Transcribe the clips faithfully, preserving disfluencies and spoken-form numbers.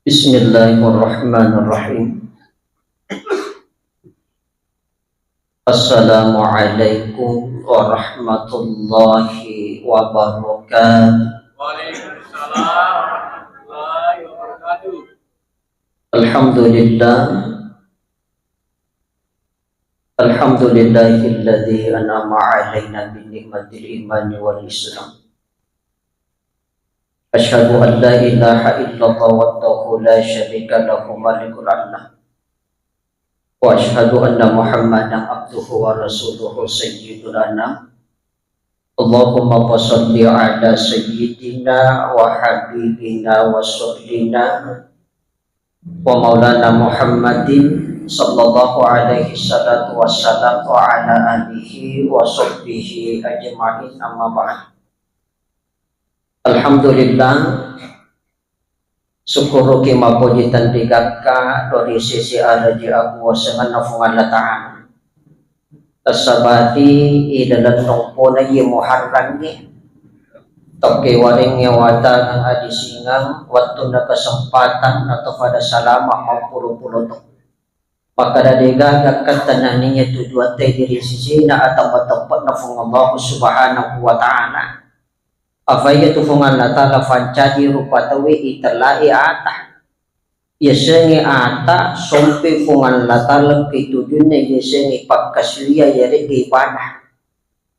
Bismillahirrahmanirrahim. Assalamualaikum warahmatullahi wabarakatuh. Waalaikumsalam warahmatullahi wabarakatuh. Alhamdulillah. Alhamdulillahilladzi an'ama 'alaina bi ni'matil imani wal islam. Asyhadu an la ilaha illallah wahdahu la syarika lahu malikul alam. Wa asyhadu anna Muhammadan abduhu wa rasuluhu sayyidul anam. Allahumma fasalli ala sayyidina wa habibina wa rasulina wa maulana Muhammadin sallallahu alaihi salatu wassalam wa ala alihi wa sahbihi ajma'in, amma ba'd. Alhamdulillah, syukuruki mappoji tenrigakka ri sisi araji akuwasengenna Fuang Allah Ta'ala. Tassabati ilaleng nompona iye Muharrangnge, tokkewarengnge watangeng adisingeng wettunna kesempatan atau pada salama mappulo-pulo to. Makkeda degaga katta nenniya tujuatta ri sisina atau teppe'na Fuang Allah Subhanahu wa Ta'ala. Afaiya tu Fuang Allah Ta'ala fancaji rupa tauwe itellai ata. Yasengnge ata sompe Fuang Allah Ta'ala pitujunna yasengnge pakkasuwiyang yaregga ibadah.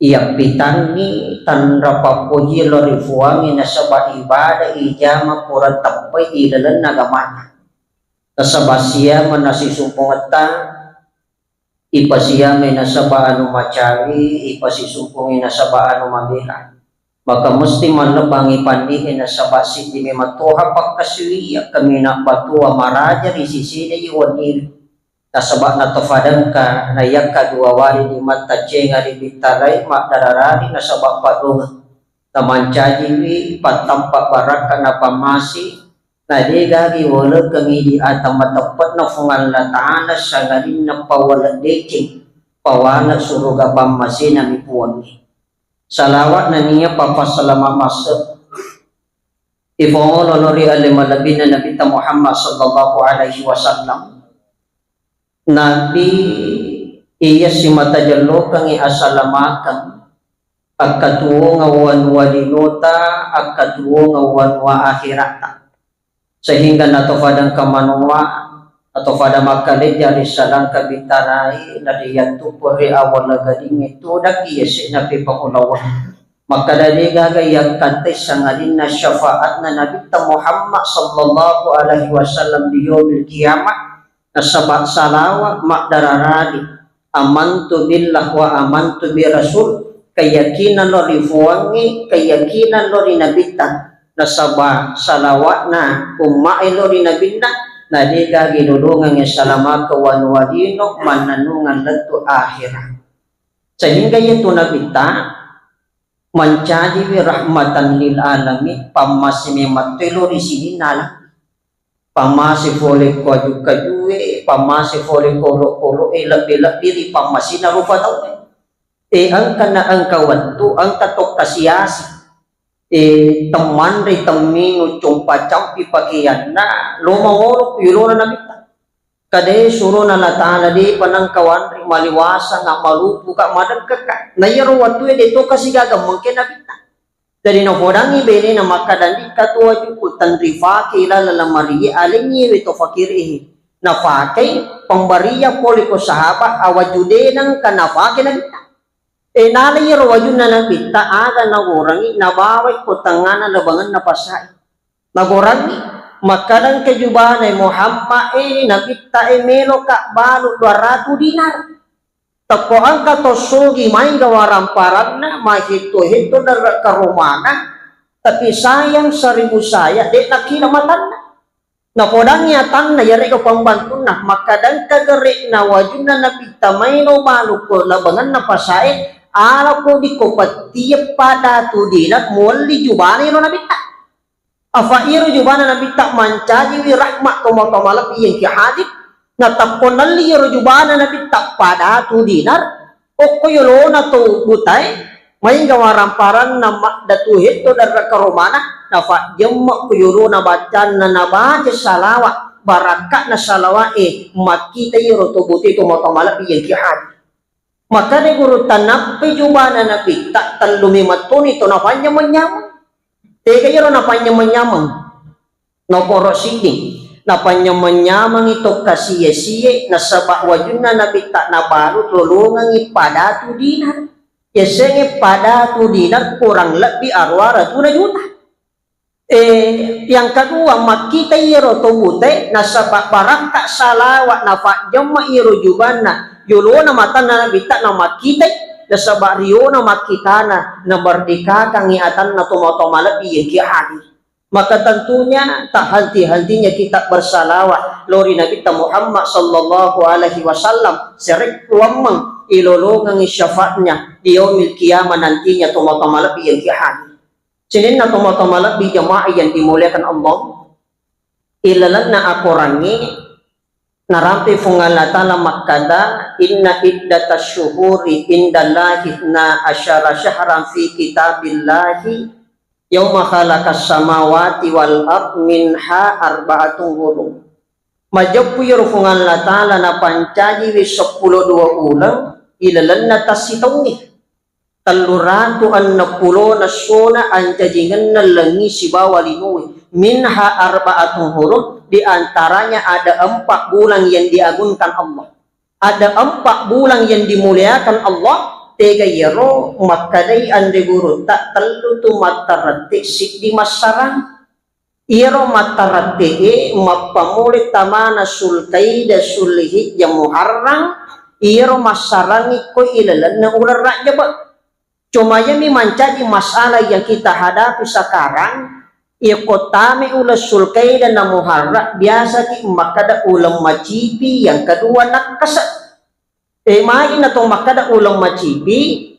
Iyappitangngi tanra pappoji lao ri Fuangnge nasaba ibadah ijama pura teppai ilalenna agamata. Nasaba siyama nasisumpungetta ipasiyamai nasaba anu macawe, ipasisumpungi nasaba anu mabela. Maka mesti mallebbangi pandi'e nasaba siddi memang toha pakkasuwiyang kaminang batua maraja ri sisina iye wenniwi. Nasaba natofadengka naiyakka dua wali di mattaccenga ri bittarai maddararari nasaba paddongeng. Namancajiwi pattampa barakka napammasi. Na dé gaga iwalekkengngi di ata mateppe'na Fuang Allah Ta'ala, sangadinna pawale deceng, pawale suruga pammasénami Puwangnge. Salawa'na nenniya papassalama masse ifongolo lao ri ale malebbinna Nabitta Muhammad sallallahu alaihi wasallam. Nabi iya simata jellokengngi asalamakeng, akkatuwongeng wanua linota, akkatuwongeng wanua akhiratta. Sehingga natofadang kamanoa, natofada makkalejja ri salangka bittarai, nariyattuppo ri awala gadingnge tudakki yase'na pepang ulaweng. Makkeda dé gaga yakkattai sangadinna syafaatna Nabitta Muhammad sallallahu alaihi wasallam di yaumil qiyamah. Nasaba salawa maddararari, amantu billah wa amantu bi rasul, keyakinan lao ri Fuwangnge, keyakinan lao ri Nabitta. Nasaba salawa'na umma'e lao ri Nabinna, na dé gaga ilolongengngi salamaka wanua lino mannennungeng lettu akhira. Sehingga iyatu Nabitta mancajiwi rahmatan lil alamin, pammase memetto lao ri sininna alam. Pammase fole ko aju-kajue, pammase fole ko olo-oloe, lebbi-lebbi ri pammasina rupa tauwe. E, engka na engka wettu, engka tokka siasi. E, temmanre, temminung, compa campi pakeanna, lo mangolo ku yolona Nabitta. Kade surona Allah Ta'ala, depa nengka wanre, maliwasa, na malupu ka, madekka ka. Na iyaro wattue de toka sigaga mengke Nabitta. Jadi napodangngi benena makkeda, "Ndi katuo ajuku, tenrifake ilaleng lamarie, alengngi we to fakirehe." Nafakai pemberian pole ko sahabat, awaju de nengka nafake Nabitta. E, nala iyaro wajunna Nabitta aga nagorangi, nabawai ko tengngana labangenna pasae. Nagorangi, makkeda engka jubana, "Muhammad e, Nabitta e, meloka balu dua ratu dinar." Tekko engka to sogi maega waramparanna, mahetto-hetto darra karomana, tapi sayang seribu sayang, de nakkida matanna. Napodangngi atanna, yarega pambantunna, makkeda engka gere'na wajunna Nabitta maelo balu ko labangenna pasae, alako diko pettie padatu dinar muwelli jubana ero Nabitta. Afa iyaro jubana Nabitta mancajiwi rahmat tomatoa malebbi engki hadir, natappo nelli iyaro jubana Nabitta padatu dinar, okko yolona to butae, Maega waramparanna maddatu hetto darra karomana, nafajjemma ku yolona bacanna, nabaca salawa, barakka'na salawa e, makkita iyaro to bote to matoa malebbi engki hadir. Makkeda gurutta, nappai jubana Nabitta, tellu memettoni to napannyameng-nyameng. Tega iyaro napannyameng-nyameng? Nokoro siddi, napannyameng-nyamengi to kasiye-siye, nasaba wajunna Nabitta nabalu lolongengi padatu dinar. Yasengnge padatu dinar kurang lebbi aruwa ratuna juta. Eh, yang kedua, makkita iyaro to bote, nasaba barakka salawa nafajjemma iyaro jubanna yolona matanna Nabitta namakkitai, nasaba riona makkitana namerdekakangngi atanna to matoa malebbi engki hadir. Maka tentunya tak henti-hentinya kita bersalawat lao ri Nabitta Muhammad sallallahu alaihi wasallam, serekkuammeng ilolongengi syafaatnya di yaumil qiyamah nantinya to matoa malebbi engki hadir. Sininna to matoa malebbi jamaah yang dimuliakan Allah, ilalenna akorangnge narampe Fuang Allah Ta'ala makkada, "Inna iddatasy syuhuri indallahi itsna asyara syahran fi kitabillahi yauma khalaqas samawati wal ard minha arba'atun hurum." Majeppu iyaro Fuang Allah Ta'ala napancajiwi seppulo dua uleng ilalenna tassitaungnge. Tellu ratu enneng pulona essona ancajingenna lengngi sibawa linoe. Minha arba'atun hurum, di antaranya ada empat bulan yang diagungkan Allah. Ada empat bulan yang dimuliakan Allah, tega iyaro makkadai anre gurutta tellu tu mattarette siddi massarang. Iyaro mattarette e mappamulai tamana Sulkaida, Sulhijjah, Muharram, iyaro massarangngi ko ilalenna uleng Rajjaba. Cuma iyami mancaji masalah yang kita hadapi sekarang, iyako tame uleng Sulkaida na Muharram, biasaki makkada uleng macipi, yang kedua nakkasa. Eh, magi na to makkada uleng macipi,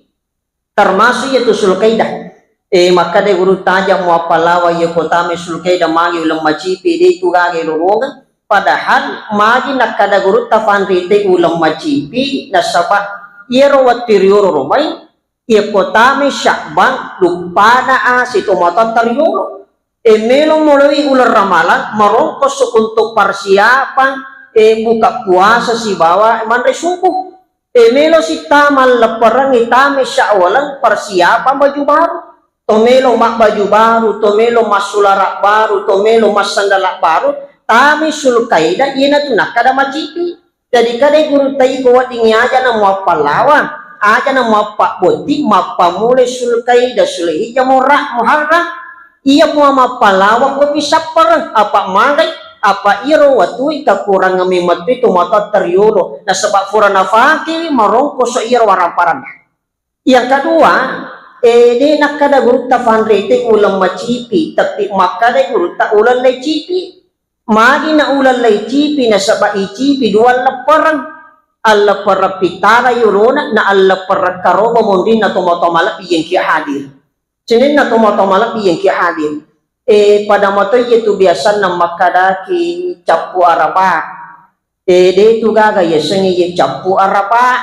termasuk iyatu Sulkaida. Eh, makkada gurutta aja muappalawa iyako tame Sulkaida magi uleng macipi, de tu gaga ilolongeng. Padahal magi nakkada gurutta fanrite uleng macipi, nasaba iyaro wettu riolo romai, iyako tame Sya'ban, luppana asi to matoatta riolo. E, melo moloi uleng Ramalang, marongkoso untuk persiapan, e, buka puasa sibawa manre subuh. E, melo sittama lepperengngi tame Syawaleng, persiapan baju baru. To melo mabbaju baru, to melo massulara baru, to melo massandala baru, tame Sulkaida, iyanatu nakkada macipi. Jadi kadai gurutta iko weddingngi aja na muappallawa, aja na muappabbotti, mappamulai Sulkaida, Sulhijjah, Muharra-, Muharram. Iya mua mappalawang kopi sappareng, apa magai, apa iyaro watui kakurangeng memettui to matoatta riolo, nasaba fura nafakewi marongkoso iyaro waramparanna. Yang kedua, eh, de nakkada gurutta fanrite uleng macipi, tapi makkada gurutta uleng laicipi. Magi na uleng laicipi, nasaba icipi dua leppereng. Alleppereng pitala yolona, na alleppereng karoba monrinna to matoa malebbi yang ki hadir. Sininna to matoa malebbi yang ki hadir. Eh, pada mato iya tu biasanna makkadaki cappu araba. Eh, de tu gaga yasengnge iye cappu araba.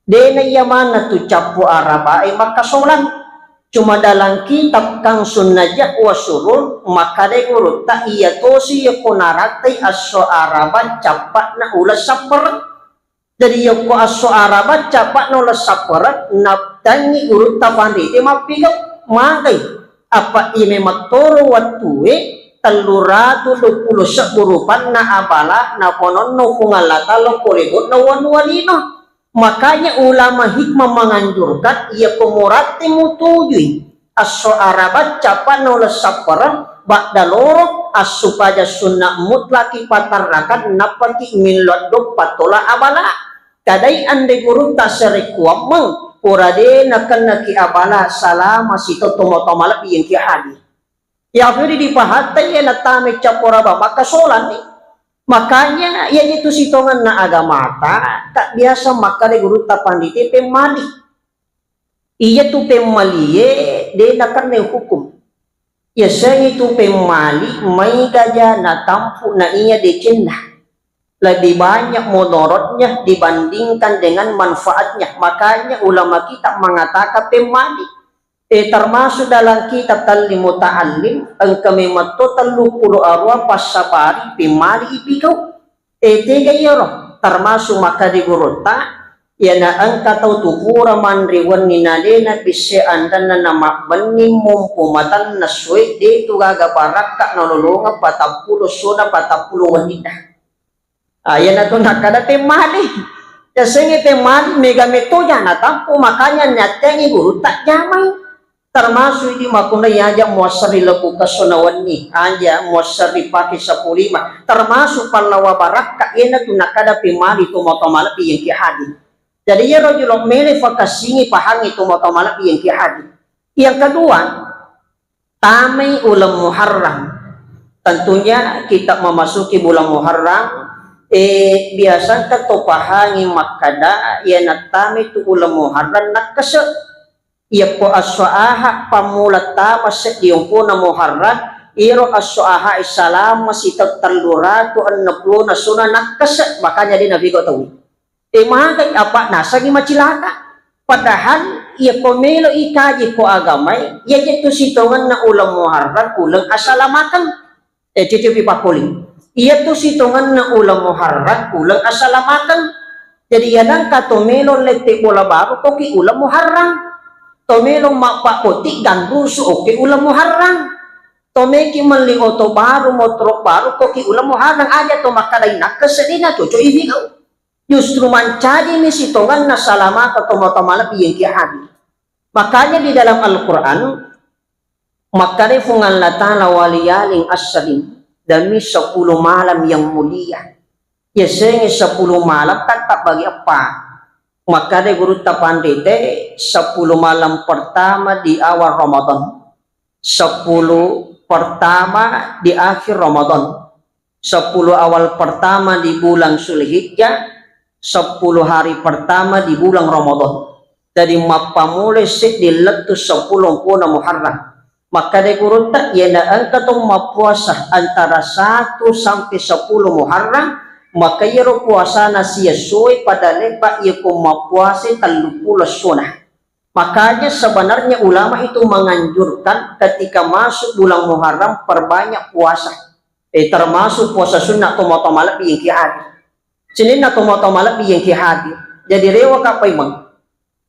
De na iya maneng tu cappu araba e makkasolang. Cuma dalam kitab Kangsun Najah wa Surur, makkadai gurutta iya tosi yako narattai esso araba cappa'na uleng sappereng. Jadi yako esso araba cappa'na uleng sappereng, nattangi gurutta fanrite mappigau, magai. Apa iya memang toro wattue, tellu ratu duappulo sebbu rupanna abala napononno Fuang Allah Ta'ala pole gonna wanu walino. Makanya ulama hikmah menganjurkan, iya ko muratti mutujui esso araba cappa'na uleng sappereng, badda loro, assupaya sunna mutlaki patarrakan, nappaki millau doppa tola abala. Kadai anre gurutta sarekkuammeng, pura de nakennaki abala salama sito to matoa malebbi yang ki hadir. Yahudi dipahattai iya natame cappu araba, makkasolanni. Makanya, iya jitu sitongenna agamata, tak biasa makkada gurutta pandite pemmali. Iya tu pemmalie, de nakenna hukum. Yasengnge tu pemmali, maigaja natampu na iya decenna. lebih banyak mudaratnya dibandingkan dengan manfaatnya. Makanya ulama kita mengatakan pemmali. Eh, termasuk dalam kitab Tallim Muta'allim, engka memetto tellu puluh arua passapari pemmali ipigau. Eh, tega iyaro? Termasuk makkeda gurutta, iyana engka tau tu pura manre wenni nalena bisse andanna namabbenni mumpu matanna sue, de tu gaga barakka nalolongeng patappulo sona patappulo wenninna. Ah, iyanatu nakkeda pemmali. Yasengnge pemmali mega metto jana tampu, makanya nyattengi gurutta jamai. Termasuk idi makkunai aja muasseri lebu kesso na wenni, aja muasseri pake seppulo lima. Termasuk pallawa barakka, iyanatu nakkeda pemmali tomatoa malebbi yang ki hadir. Jadi iyaro jolo mele fakassingi pahangi tomatoa malebbi yang ki hadir. Yang kedua, tamai uleng Muharram. Tentunya kita memasuki bulan Muharram, eh, biasangka to pahangi makkeda, iyana tamai tu uleng Muharram nakkese. Iyako esso Aha pammula tama seddi ompona Muharram, iyaro esso Aha e salama sitau tellu ratu enneng pulona sona nakkese, makanya de nafigau tauwe. Eh, magai apa nasengi macilaka. Padahal iyako melo ikaji ko agamae, iyaje tu sitongenna uleng Muharram, uleng asalamakeng. Eh, cucupi pakkuling. Iyatu sitongenna uleng Muharram, uleng asalamakeng. Jadi, iyanangka to melo lette bola baru, koki uleng Muharram. To melo mappabbotting ganrusu, oke uleng Muharram. To meki melli oto baru, motoro baru, koki uleng Muharram. Aja to makkeda inakke sedina cocok ifi kau. Justru mancajimi sitongenna salamaka tomatoa malebbi yang ki hadir. Makanya di dalam Al-Quran, makkeda Fuang Allah Ta'ala, "Walayalin asyrin," demi sepuluh malam yang mulia. Yasengnge sepuluh malam kan tabbagi eppa. Makkeda gurutta panrita, sepuluh malam pertama di awal Ramadan, sepuluh pertama di akhir Ramadan, sepuluh awal pertama di bulan Zulhijjah, sepuluh hari pertama di bulan Ramadan. Jadi, mappamulai seddi lettu seppulo mpona Muharram. Makkeda gurutta, iyana engka to mappuasa antara satu sampai sepuluh Muharram, maka iyaro puasana siessoe pada lebba iyako mappuasai telluppulo essona. Makanya sebenarnya ulama itu menganjurkan ketika masuk bulan Muharram perbanyak puasa. Eh, termasuk puasa sunnah tomatoa malebbi yang ki hadir. Sininna tomatoa malebbi yang ki hadir. Jadi rewaka paimeng.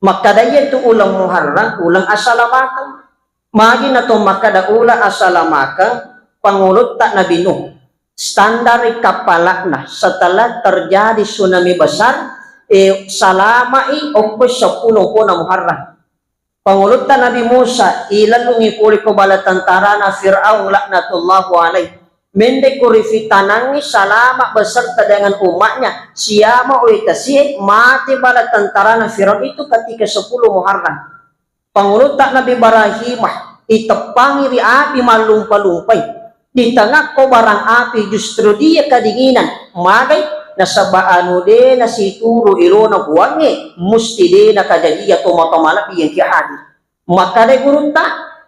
Makkeda iyatu uleng Muharram, uleng asalamakeng. Magi na to makkeda uleng asalamakeng, pangulutta Nabi Nuh. Standar kappala'na setelah terjadi tsunami besar, eh, salama'i okko seppulo mpona Muharram. Pangulutta Nabi Musa, ilellungi pole ko bala tentarana Fir'aun laknatullahu alaih. Mendekko rifitanangi salama beserta dengan umatnya, siama oe tasie, mate bala tentarana Fir'aun itu ketika sepuluh Muharram. Pangulutta Nabi Ibrahimah, iteppangi ri api mallumpa-lumpai. Di tengah kobaran api justru dia kedinginan. Magai? Nasaba anu de nasituru elona Puangnge, musti de nakajajiang tomatoa malebbi yang ki hadir. Makkeda gurutta,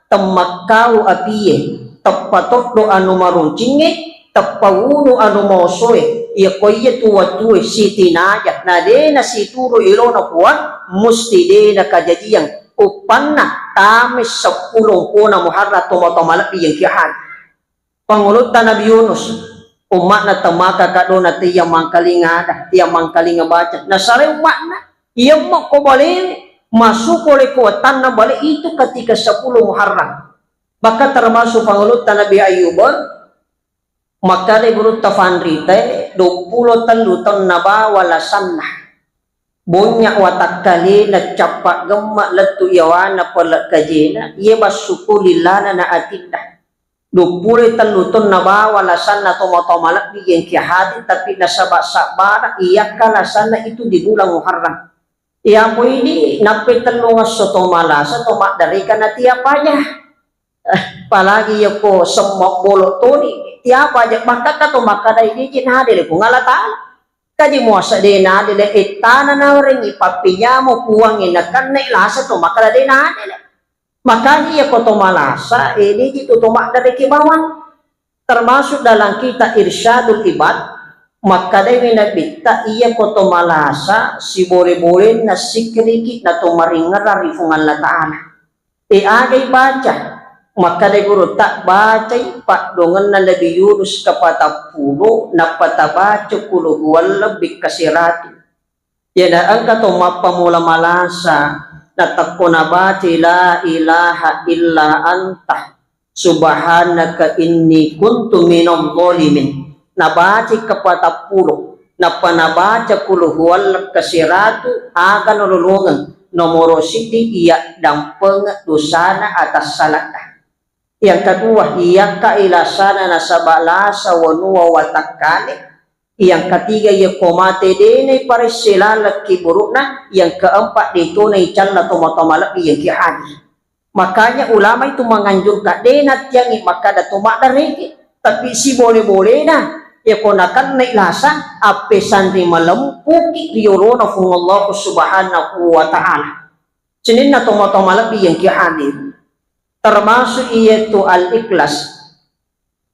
temmakkau apie, teppa toddo anu maruncingnge, teppa wunu anu maosoe, iyako iyatu wattue sitinaja na de nasituru elona Puang, musti de nakajajiang. Uppanna, tamai seppulo mpona Muharram tomatoa malebbi yang ki hadir. Pangulutta Nabi Yunus, umma'na temaka kadona tiang mangkalinga ada, tiang mangkalinga baca. Nasare umma'na, iyammo ko bale, masuk pole ko wettanna bale itu ketika sepuluh Muharram. Maka termasuk pangulutta Nabi Ayyub, makkeda gurutta fanrita, duappulo tellu taung nabawa lasanna. Bonnya watakkalena, cappa gemma lettu yawana pole kajena, iya bassuku lillana na atinna. Duappulo tellu taung nabawa lasanna tomatoa malebbi yang ki hadir, tapi nasaba sabbara iyakka lasanna itu di bulan Muharram. Iya poidi nappai tellu ngesso to malasa to maddareka na tiap aja. Apalagi yako semma bolo toni, tiap aja makkakka to makkada idiji nadele Puang Allah Ta'ala. Kaji muasa de nadele ettana nawarengi pappinyamo Puangnge nakenna lasa to makkada de nadele. Makanya iya ko to malasa, eh, niji tu to maddareki bawang. Termasuk dalam kitab Irsyadul Ibad, Makkedai Nabitta, iyako to malasa sibole-bolenna sikkiriki na to maringerrang ri Puang Allah Ta'ala. E, agai baca? Makkeda gurutta, bacai paddongenna Nabi Yunus kapatappulo, nappa tabaca qul huwallahu bikka siratu. Iyana engka to mappammula malasa, natekko nabacai la ilaha illa anta subhanaka inni kuntu minadh dhalimin. Nabacai kapatappulo, nappa nabaca qul huwallahu kasiratu, aga nalolongeng, nomoro siddi iyaddampengeng dosana atassalanna. Yang kedua, iyakka ilasana nasaba lasa wanua watakkale. Yang ketiga, iyako mate dena iparesse laleng kiburu'na. Yang keempat, detona icalla tomatoa malebbi yang ki hadir. Makanya ulama itu menganjurkan, de nattiangi makkada to maddareke, tapi sibole-bolena iyako nakennai lasa, appesanri malempuki ri yolona Puang Allah Subhanahu wa Ta'ala. Sininna tomatoa malebbi yang ki hadir. Termasuk iyatu al-ikhlas.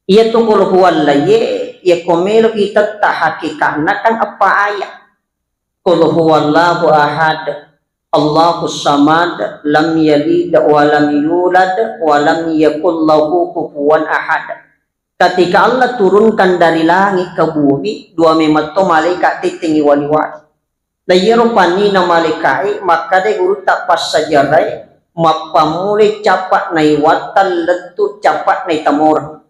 Iyatu qul huwallaye, iyako melo itetta hakikatna kan eppa ayat. Qul huwallahu ahad, Allahus samad, lam yalid wa lam yulad, wa lam yakul lahu kufuwan ahad. Ketika Allah turunkan dari langit ke bumi, dua memetto malaikat tettengi wali-wali. Na iyaro pannina malaikae makkadai gurutta passajarai, mappammulai cappa naiwattang lettu cappa naitamoreng.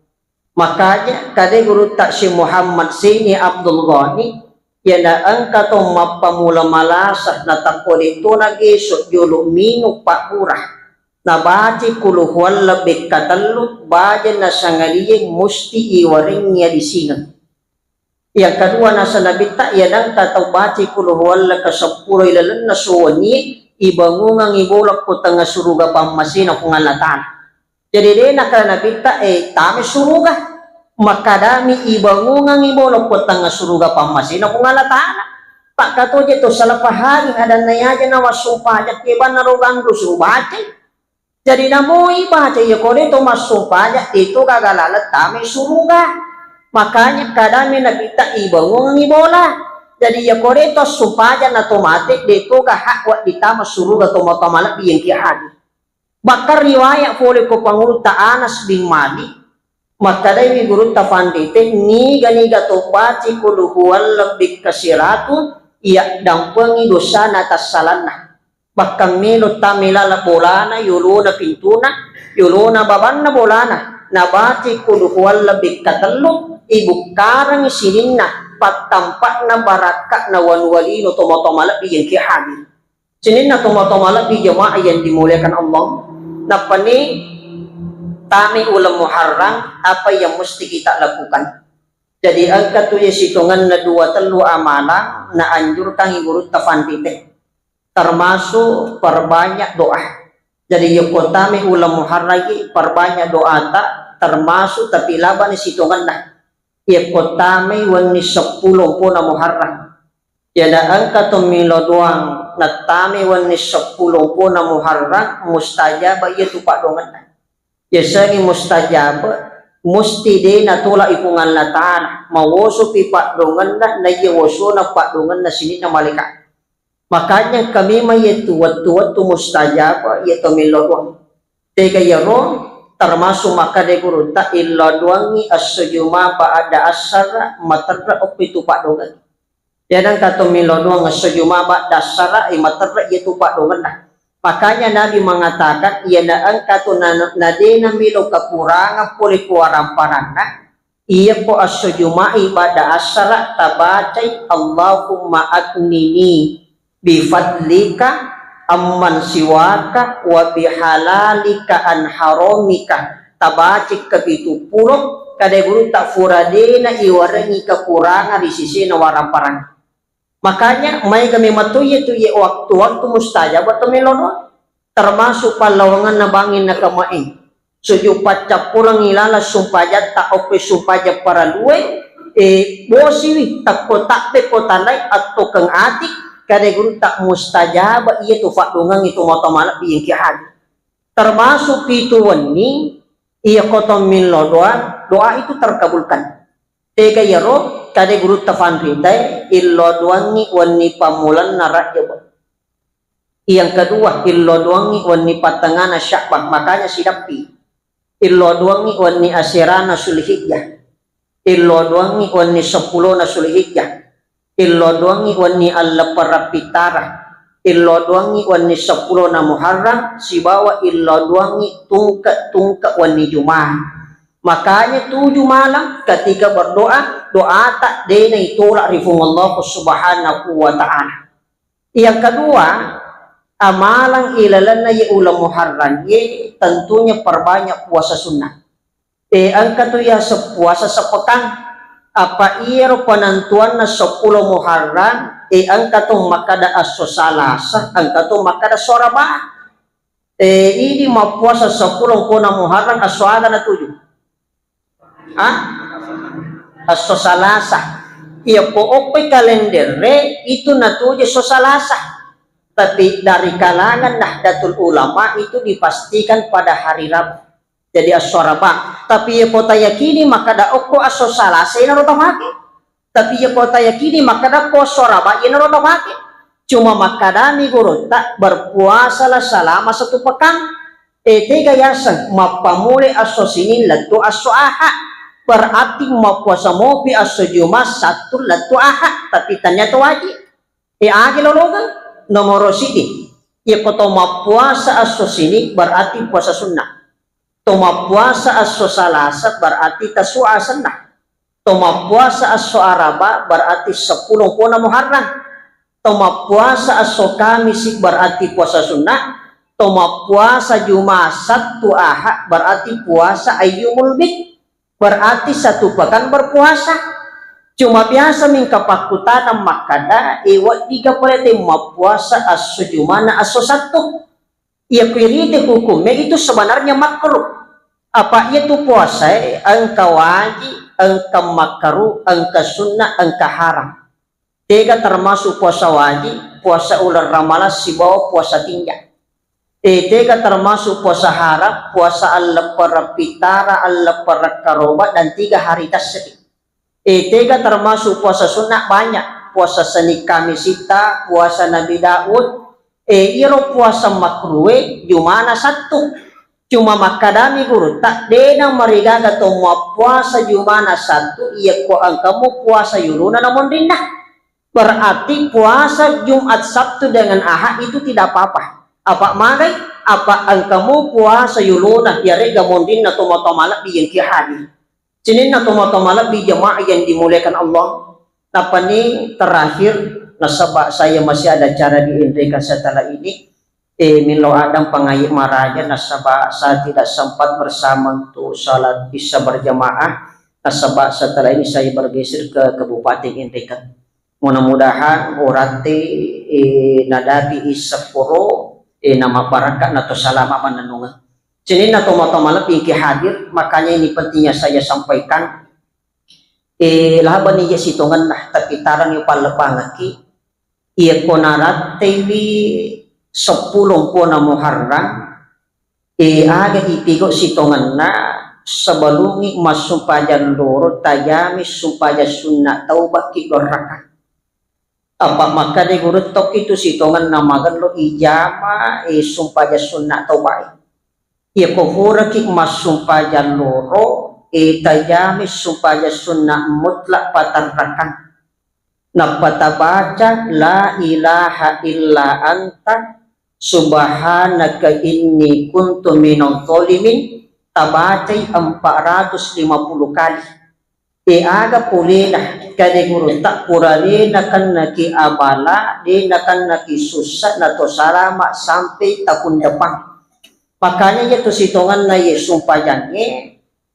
Makanya kadai gurutta Syekh Muhammad Zaini Abdul Ghani, iyana engka to mappamula malasa natakko de'tona geso jolo minung pabbura, nabacai qul huwallah bekka tellu, baja nasangadie musti iwarengngi adisingeng. Yang kedua, nasa Nabitta, iyana engka tau bacai qul huwallah kaseppulo ilalenna suwenni, ibangungangngi bola ko tengnga suruga pammasena Puang Allah Ta'ala. Jadi de nakala Nabitta, eh, tame suruga. Makkadami ibangungangngi bola ko tengnga suruga pammasena Puang Allah Ta'ala. Pakkatoje to salah pahami adanna yaja nawassumpajang kebanna ro ganru suruh bacai. Jadi namoi baca, iya kode to massumpajang itu gaga laleng tame suruga. Makanya kadami Nabitta ibangungangngi bola. Jadi iya kode to sumpajang na to mate, de to ga hak wa ditama suruga to matoa malebbi yang ki hadir. Bahkan riwayat pole ko pangulutta Anas bin Malik, makkadaiwi gurutta pandite, niga-niga to bacai qul huwallah bekka siratu, iyaddampengi dosana tassalanna. Bahkan melo tame laleng bolana, yolona pintuna, yolona babanna bolana, nabacai qul huwallah bekka tellu, ibukkarengngi sininna pattampa'na barakka'na wanua lino to matoa malebbi yang ki hadir. Sininna tomatoa malebbi jamaah yang dimuliakan Allah. Nappani tame uleng Muharram, apa yang mesti kita lakukan? Jadi engka tu ya sitongenna dua tellu amalang naanjurkangi gurutta pandite, termasuk perbanyak doa. Jadi yokko tame uleng Muharram ki perbanyak doata, termasuk tapi labani sitongenna. Yekko tamai wenni seppulo mpona Muharram. Iyana engka to milo doang nattamai wenni seppulo mpona Muharram, mustajaba iyatu paddoangenna. Yasengnge mustajaba, musti de natolak i Puang Allah Ta'ala, mawosopi paddoangenna, naiya wosona paddoangenna sininna malaika. Makanya engka memang iyatu wettu-wettu mustajaba iya to millo doang. Tega iyaro, termasuk makkeda gurutta, illo doangngi esso Juma ba'da asar materre okko itu paddoangeng. Iyana engka to millo doang esso Juma ba'da asar, eh, materre iyatu paddoangenna. Makanya Nabi mengatakan, iyana engka to na, na de namilo kekurangan pole ko waramparanna, iyako esso Juma'i ba'da asar tabacai, Allahumma aghnini bifadlika amman siwaka wa bihalalika an haramika. Tabacai kapitu pulo, kada gurutta fura de naiwarengngi kekurangan ri sesena waramparanna. Makanya maega memang to iyatu iye waktu-waktu mustajab to melo doa. Termasuk pallawangenna banging na kamae. Sujud paccappurengngi laleng sumpajatta okko sumpajang paralue, eh, bosiwi takko tabbe ko tanai attokeng ati, kada gurutta mustajab iyatu paddoangengnge tomatoa malebbi yang ki hadir. Termasuk pitu wenni, iyako to millo doa, doa itu terkabulkan. Tega iyaro, Kade gurutta fanritae, illo duangngi wenni pammulanna Rajjaba. Yang kedua, illo duangngi wenni pattengana Sya'ban, makanya sidappi. Illo duangngi wenni aserana Sulhijjah. Illo duangngi wenni seppulona Sulhijjah. Illo duangngi wenni alleppereng pittara. Illo duangngi wenni seppulona Muharram, sibawa illo duangngi tungke-tungke wenni Jumat. Makanya tujuh malam ketika berdoa, doata de naitolak ri Puang Allah Subhanahu wa Ta'ala. Yang kedua, amalang ilalenna ye uleng Muharram ye tentunya perbanyak puasa sunnah. E, engka tu yaseng puasa sepekang. Apa iyaro penentuanna seppulo Muharram, e, engka tu makkada esso Salasa, engka tu makkada esso Araba. E, idi mappuasa seppulo pona Muharram, esso aga natuju? Ah? Esso Salasa. Iya, ko okkoi kalendere itu natuju esso Salasa. Tapi dari kalangan Nahdlatul Ulama itu dipastikan pada hari Rabu. Jadi esso Araba. Tapi iya ko tayakini makkada okko esso Salasa, inaro tafake. Tapi iya ko tayakini makkada ko esso Araba, inaro tafake. Cuma makkadami gurutta, berpuasalah selama satu pekan. E, tega yaseng mappamule esso Senin lettu esso Ahad. Berarti mappuasa mopi esso Jumat, Sabtu lettu Ahad. Tapi tania to wajib. E, agi lolongeng? Nomoro sidi, iya ko to mappuasa esso Senin berarti puasa sunnah. To mappuasa esso Salasa berarti Tasu'a asenna. To mappuasa esso Araba berarti seppulo pona Muharram. To mappuasa esso Kamisi berarti puasa sunnah. To mappuasa Jumat, Sabtu, Ahad berarti puasa ayyumul bid. Berarti satu pekan berpuasa. Cuma biasa mingka pakkutana makkada, e, weddiga pole te mappuasa esso Jumana esso Sabtu. Iya kuirite hukumme itu sebenarnya makruh. Apa iya tu puasae engka wajib, engka makruh, engka sunnah, engka haram. Tega termasuk puasa wajib? Puasa uleng Ramalang sibawa puasa tinja. E, tega termasuk puasa haram? Puasa alleppereng pittara, alleppereng karoba, dan tiga hari tasri. E, tega termasuk puasa sunnah? Banyak. Puasa Senin Kamisitta, puasa Nabi Daud. E, iyaro puasa makruhe Jumana Sattu. Cuma makkadami gurutta, de namarigaga to mappuasa Jumana Sattu, iyakko engkamu puasa yolona na monrinna. Berarti puasa Jumat, Sabtu dengan Ahad itu tidak apa-apa. Apa magai? Apa engkamu puasa yolona, yarega monrinna tomatoa malebbi yang ki hadir. Sininna tomatoa malebbi jamaah yang dimuliakan Allah. Napani terakhir, nasaba saya masih ada acara di Indreka setelah ini. Eh, milo adang pangayi maraja, nasaba saya tidak sempat bersama untuk salat Isya berjamaah. Nasaba setelah ini saya bergeser ke Kabupaten Indreka. Mudah-mudahan urate, eh, nadapi Isya puro, eh, namabarakka nato salama manennungeng. Sininna tomatoa malebbi ki hadir, makanya ini pentingnya saya sampaikan. Eh, labani iya sitongenna, tapi tarang yo palleppangekki. Iya ko naratteiwi seppulo mpona Muharram, eh, aga ipigau sitongenna, sebelumngi massumpajang loro, tajami sumpajang sunna tauba ki dua rakang. Apa makkeda guru tokki tu sitongenna magello ijama, eh, sumpajang sunna taubae. Iya ko puraki massumpajang loro, eh, tajami sumpajang sunna mutlak patarrakang. Nappa tabaca, "La ilaha illa anta, subhanaka inni kuntu minadh dhalimin." Tabacai empat ratus lima puluh kali. E, aga polena, kade gurutta, pura de nakennaki abala, de nakennaki sussa, nato salama sampai tahun depan. Makanya iya tu sitongenna iye sumpajangnge,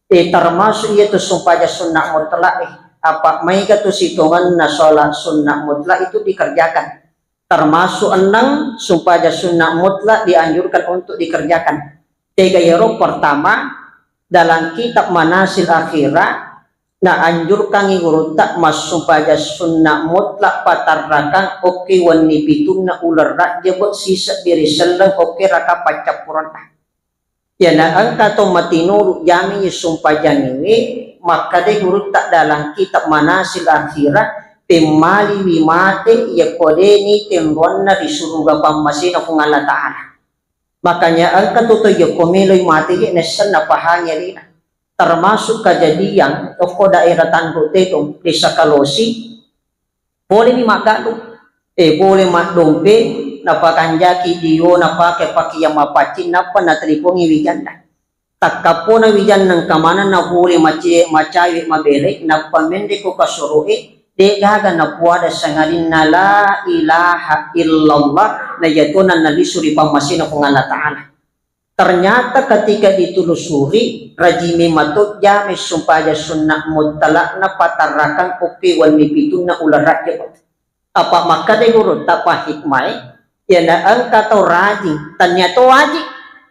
e, termasuk iya tu sumpajang sunna mutlak, e. Apa maega tu sitongenna sholat sunna mutlak itu dikerjakan. Termasuk enam sumpajang sunna mutlak dianjurkan untuk dikerjakan. Tega iyaro? Pertama, dalam kitab Manasil Akhirah, naanjurkangi gurutta massumpajang sunna mutlak patarrakang okke wenni pitunna uleng Rajjab sisebbi ri selleng okke raka paccappurenna. Iyana engka to matinulu jami sumpajangiwe, Makkadai gurutta dalam kitab Manasil Akhirah, pemmaliwi mate yakko deni tenruanna ri suruga pammasena Puang Allah Ta'ala. Makanya engka tu to yakko meloi mate ye nessenna pahangi alena. Termasuk kejadian okko daerah Tanduk Tedong, Desa Kalosi, polemi maggalung, eh, pole maddompe, napakanjaki dio, napake pakeang mapaccing, nappa natelepongi wijanna. Takkappona wijanna engka maneng napole mace-, macawe mabelai, nappa menre ko kasoro'e, de'gaga napuada sangadinna la ilaha illallah, na iyatona nalisu ri pammasena Puang Allah Ta'ala. Ternyata ketika ditelusuri, rajing memanto jame sumpajang sunna mutlakna patarrakang okkoe wenni pitunna uleng Rajab. Apa makkeda gurutta pahikmae, iyana engka tau rajing, tania to wajib,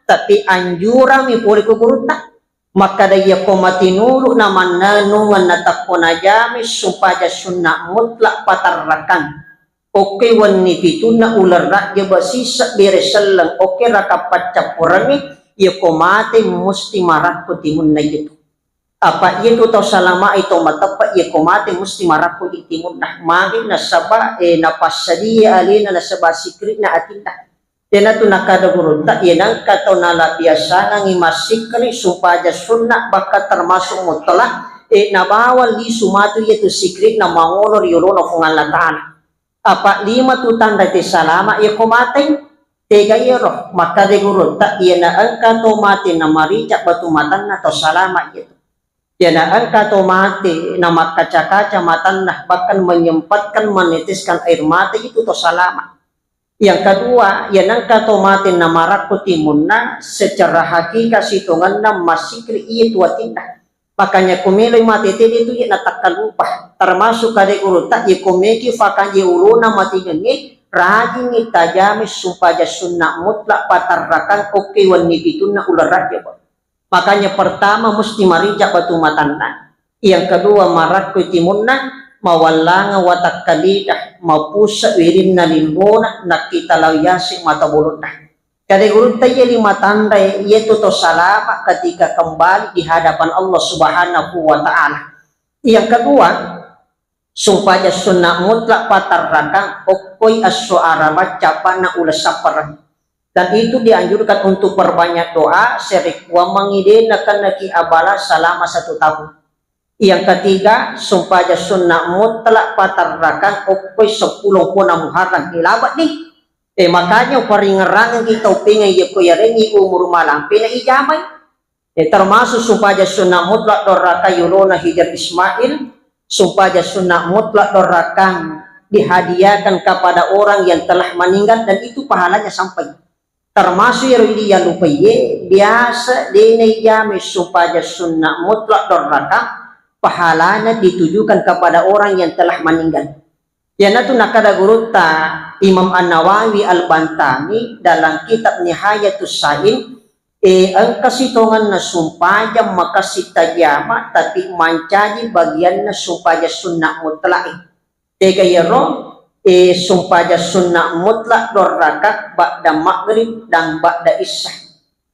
tapi anjurammi pole ko gurutta. Makkeda iyako matinulu na mannennungeng natakko najame sumpajang sunna mutlak patarrakang. Okkoe wenni pitunna uleng Rajjaba sisebbi ri selleng, okkoe raka paccappurengnge, iyako mate musti marakko timunna iyatu. Apa iyatu tau salama'i tau mateppa, iyako mate musti marakko i timunna. Magi nasaba, eh, napassadia alena nasaba sikri'na atinna. Iyanatu nakkada gurutta, iyanengka tau nalabiasangengngi massikri sumpajang sunna, bahkan termasuk mutlak, eh, nabawa lisu matu iyatu sikri'na mangolo ri yolona Puang Allah Ta'ala. Apa lima tu tanra te salama iyako matei. Tega iyaro, makkada gurutta, iyana engka to mate namaricak batu matanna to salama iyatu. Iyana engka to mate namakkaca-kaca matanna, bahkan menyempatkan meneteskan air mata itu to salama. Yang kedua, iyana engka to mate namarakko timunna, secara hakika sitongenna massikri iyatu atinna. Makanya ko meloi mate tede tu ye natakkalupa. Termasuk kade gurutta, ye ko meki fakanje ulona matingengnge, rajingngi tajame sumpajang sunna mutlak patarrakang okkoe wenni pitunna uleng Rajjaba. Makanya pertama musti maricak batu matanna, yang kedua marakko timunna, mawallangeng watakkalida, mapusse wirinna limbona, nakkita lao yase mata bolonna. Kade gurutta, iya lima tanra iyatu to salama ketika kembali di hadapan Allah Subhanahu wa Ta'ala. Yang kedua, sumpajang sunna mutlak patarrakang okkoi esso Araba cappanna uleng sappereng. Dan itu dianjurkan untuk perbanyak doa, serekkuammengngi de nakennaki abala selama satu tahun. Yang ketiga, sumpajang sunna mutlak patarrakang okkoi seppulo pona Muharram. Ilabak ni. Eh, makanya uparingerrangeng kita upengeng yekko yarengngi umur malampe na ijamai. Eh, termasuk sumpajang sunna mutlak dorrakang yolona Hijar Ismail, sumpajang sunna mutlak dorrakang dihadiahkan kepada orang yang telah meninggal dan itu pahalanya sampai. Termasuk iyaro idi yalupaiye, biasa de naijame sumpajang sunna mutlak dorrakang, pahalanya ditujukan kepada orang yang telah meninggal. Iyanatu nakkada gurutta Imam An-Nawawi Al-Bantani dalam kitab Nihayatus Sain, eh, engka sitongenna sumpajang makessing tajama, tapi mancaji bagianna sumpajang sunna mutlak e. Tega iyaro, eh, sumpajang sunna mutlak dorrakang ba'da maghrib dan ba'da isya.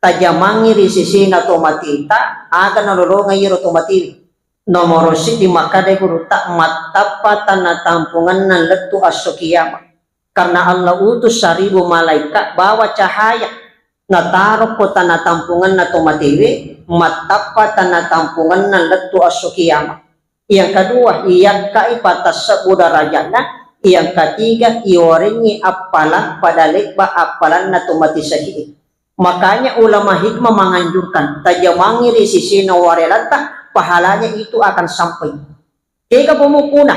Tajamangngi ri sesena to mateta, aga nalolongeng iyaro to matewe. Nomoro siddi makkada gurutta, mattappa tanna tampungenna lettu esso kiamat. Karena Allah utus seribu malaikat bawa cahaya, nataro ko tanna tampungenna to matewe, mattappa tanna tampungenna lettu esso kiamat. Yang kedua, iyakkai patassebbu darajatna. Yang ketiga, iwarengngi appalang pada lebba appalanna to mati syahid. Makanya ulama hikmah menganjurkan, tajamangngi ri sisina warelatta, pahalanya itu akan sampai. Kega pemukkuna,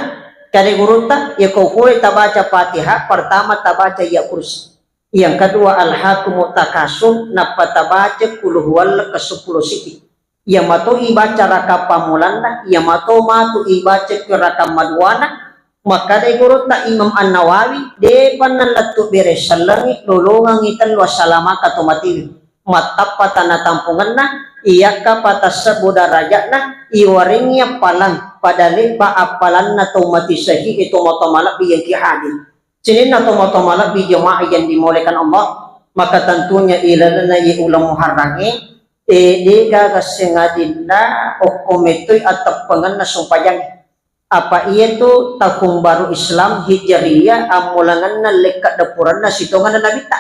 kade gurutta, yako pole tabaca Fatihah, pertama tabaca ya kursi. Yang kedua, Alhakumut Takasur, nappa tabaca Qul Huwallah ke seppulo siddi. Iya mato ibaca raka pammulanna, iya mato matu ibaca ki raka maduana, makkadai gurutta Imam An-Nawawi, depa nallettu bere sellengngi, lolongengngi tellu assalamaka to matiwi. Mattappa tanna tampungenna, iyakka patassebbu darajatna, iwarengngi appalang pada lebba appalanna to mati syahid e to matoa malebbi yengki hadir. Sininna to matoa malebbi jemaah yang dimuliakan Allah, maka tentunya ilalenna ye uleng Muharrangnge, E, degaga sengadinna okko metoi ateppengenna sumpajangnge. Apa iyatu tahung baru Islam Hijriyah ammulangenna lekka dapuranna sitongenna Nabitta.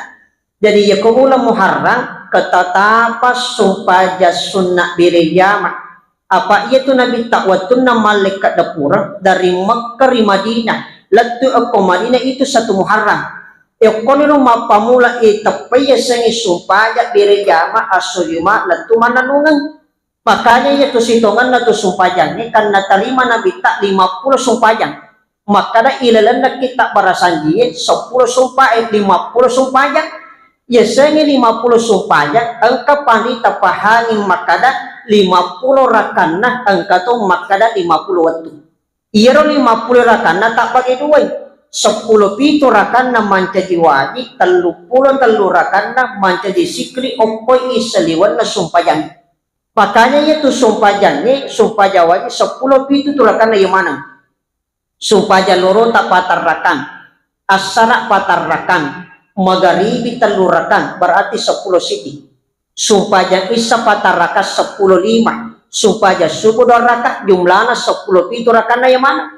Jadi, iyako uleng Muharram, ketatapa sumpajang sunna bere jama. Apa iyatu Nabitta wettunna mallekka dapureng dari Mekkah ri Madinah, lettu okko Madinah itu satu Muharram. Okkoniro mappamula iteppai yasengnge sumpajang bere jama esso Juma lettu mannennungeng. Makanya iyatu sitongenna tu sumpajangnge, kan natarima Nabitta lima puluh sumpajang. Makkada ilalenna kitta barasanjie seppulo sumpae, lima puluh sumpajang. Yasengnge lima puluh sumpajang, engka pani tapahangi makkada lima puluh rakanna, engka to makkada lima puluh wettu. Iyaro lima puluh rakanna tabbage duai, seppulo pitu rakanna mancaji waji, tellu pulo tellu rakanna mancaji sikri okkoi saliwenna sumpajang. Makanya iyatu sumpajangnge, sumpajang waji seppulo pitu tu rakanna iya maneng. Sumpajang lorota patarrakang, assara patarrakang, magaribi tellu rakang, berarti seppulo siddi. Sumpajang issa patarrakang seppulo lima, sumpajang subuh dua rakang, jumlana seppulo pitu rakanna iya maneng.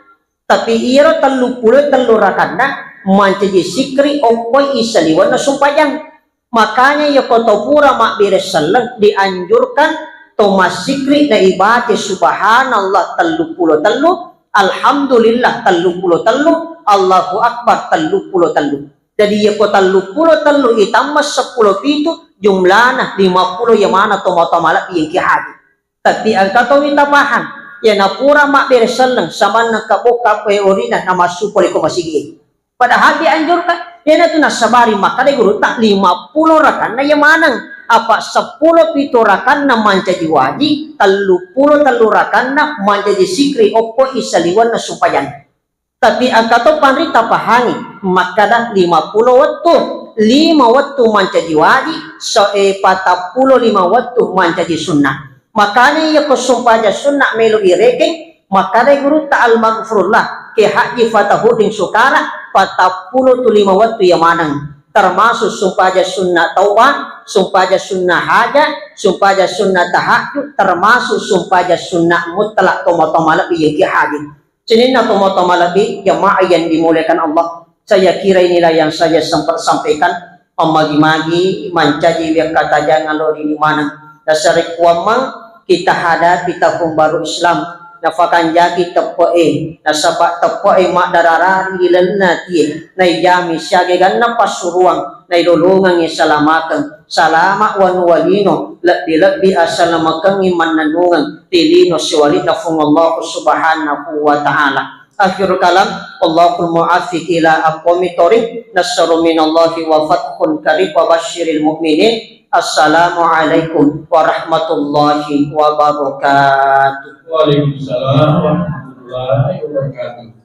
Tapi iyaro tellu pulo tellu rakanna mancaji sikri okkoi saliwenna sumpajang. Makanya iyako to pura mabbere selleng dianjurkan to massikri na ibaca subhanallah tellu pulo tellu, alhamdulillah tellu pulo tellu, Allahu Akbar tellu pulo tellu. Jadi iyako tellu pulo tellu itamma seppulo pitu jumlana lima puluh iya maneng tomatoa malebbi engka haji. Tapi engka towi tapahang, iyana pura mabbere selleng samanna kabokka pe orina namassu pole ko masigi. Padahal dianjurkan, iyanatu nassabari makkada gurutta lima puluh rakanna iya maneng, apa seppulo pitu rakanna mancaji waji, tellu pulo tellu rakanna mancaji sikri okko isaliwenna sumpajang. Tapi engka to panrita pahangi makkada lima pulo wettu, lima wettu mancaji waji, so, eh, patappulo lima wettu mancaji sunna. Makanya iyako sumpajang sunna melo irekeng, makkadai gurutta almaghfurullah, ke haji Fatahuddin Sukara, patappulo tu lima wettu iya maneng. Termasuk sumpajang sunna tauba, sumpajang sunna haja, sumpajang sunna tahajud, termasuk sumpajang sunna mutlak tomatoa malebbi iya ki haji. Sininna tomatoa malebbi, jamaah yang dimuliakan Allah, saya kira inilah yang saya sempat sampaikan. Mammagi-magi mancaji wekkatajang alori maneng. Nasarekkuammang kita hadapi tahun baru Islam, nafakanjaki teppe'e, nasaba teppe'e maddararari ri lalenna tie, naijami siaga ganna passuruang, nailolongengngi salamakeng, salama wanuwa lino, lebbi-lebbi asalamakengngi mannennungeng ri lino siwali'na Fuang Allah Subhanahu wa Ta'ala. Akhirul kalam, Allahul muwaffiq ila aqwamit thoriq, nasrun minallahi wa fathun qarib wa basyiril mu'minin. Assalamualaikum warahmatullahi wabarakatuh. Waalaikumsalam warahmatullahi wabarakatuh.